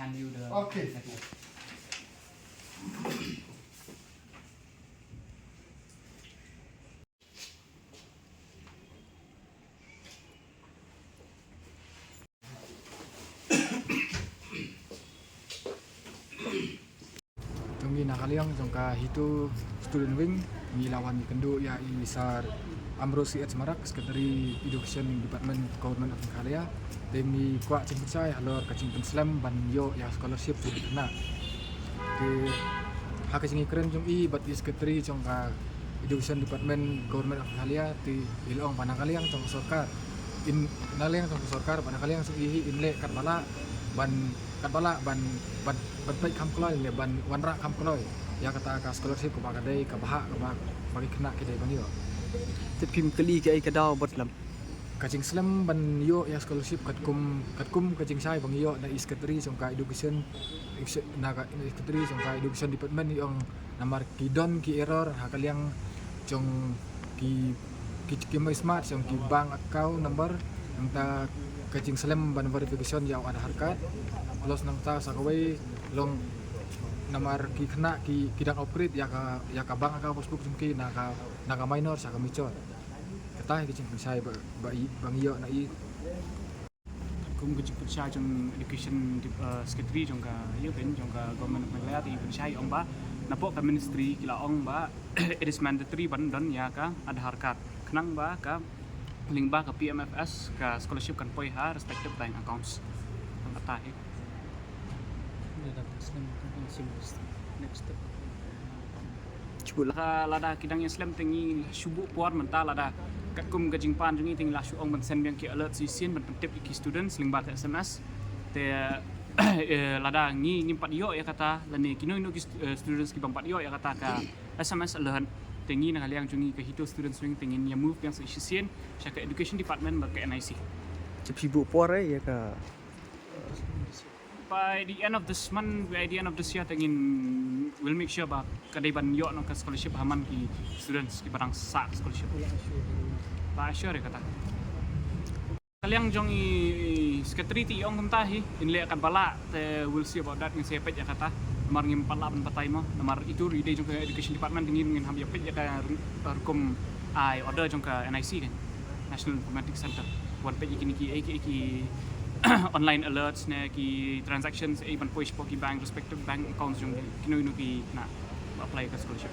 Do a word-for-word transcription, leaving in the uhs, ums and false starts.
Okay. Jong ngi na ka liang jong ka HITO Student Wing, ngi la wan ïakynduh ïa i Sir Ambrose C H Marak, Secretary Education Department, Government of Meghalaya. Te ngi kwah jingpynshai halor ka jingpynslem ban ïoh ïa scholarship jong ki khynnah. Te ha ka jingïakren jong i bad i Secretary jong ka Education Department, Government of Meghalaya, te i la ong ba na ka liang jong ka sorkar, in, na ka liang jong ka sorkar bad na ka liang jong i hi, in leh katba lah ban, katba lah ban, ban, ban peit kham kloi ne ban wanrah kham kloi ïa kata ka scholarship kaba ka dei, ka bhah kaba, ba ki khynnah ki dei ban ïoh. Te phim kylli kaei ka daw bad lem ka jingslem ban ïoh ïa scholarship, katkum, katkum ka jingshai ba ngi ïoh na i Secretary jong ka Education, na ka, na i Secretary jong ka Education Department, i ong namar ki don ki error ha ka liang jong ki, ki, ki MySMART, jong ki bank account number, nangta ka jingslem ban verification ïa u Aadhaar card, plus nangta sa kawei long namar ki khynnah ki, ki dang upgrade ïa ka, ïa ka bank account passbook jong ki na ka, na ka minor sha ka mature. Kata hi ka jingpynshai ba, ba i, ba ngi ïoh na i. Kum ka jingpynshai jong Education Dep-, eh, Secretary jong ka, ïa, pyn, jong ka Government of Meghalaya, te i pynshai ong ba napoh ka ministry ki la ong ba it is mandatory ban don ïa ka Aadhaar card khnang ba ka lyngba ka P M F S ka scholarship kan poi ha respective bank accounts. Kata hi. Next step. Shu buh la. Ka lada ki dang ïaslem te ngi shu buh por mynta, lada katkum ka jingpan jong ngi te ngi la shu ong ban send biang ki alert shisien ban pyntip ïa ki students lyngba ka S M S. Te, eh, lada ngi ngim pat ïoh ïa kata, lane kino kino ki stu-, eh, students ki bym pat ïoh ïa kata ka S M S alert, te ngi na ka liang jong ngi ka HITO Students Wing te ngin ïa move biang sa shisien sha ka Education Department bad ka N I C. Te phi buh por, eh, ïa ka By the end of this month, by the end of this year, te ngin, we'll make sure ba ka dei ban ïoh noh ka scholarship ha man ki students kiba dang sah scholarship. La assure ïa kata. Ka liang jong i, i secretary te i ong kumta hi, in leh katba lah, te we'll see about that, ngin sa peit ïa kata. Namar ngim pat lah ban batai mo, namar itu i dei jong ka Education Department, ngin, ngin hap ïa peit ïa ka ru-, rukom ai order jong ka N I C kan, National Informatics Center. Wan peit ïa kine ki, eh, ki, eh, ki online alerts ne ki transactions, eh, ban poi shapoh ki bank, respective bank accounts jong kino kino ki khynnah ba apply ka scholarship.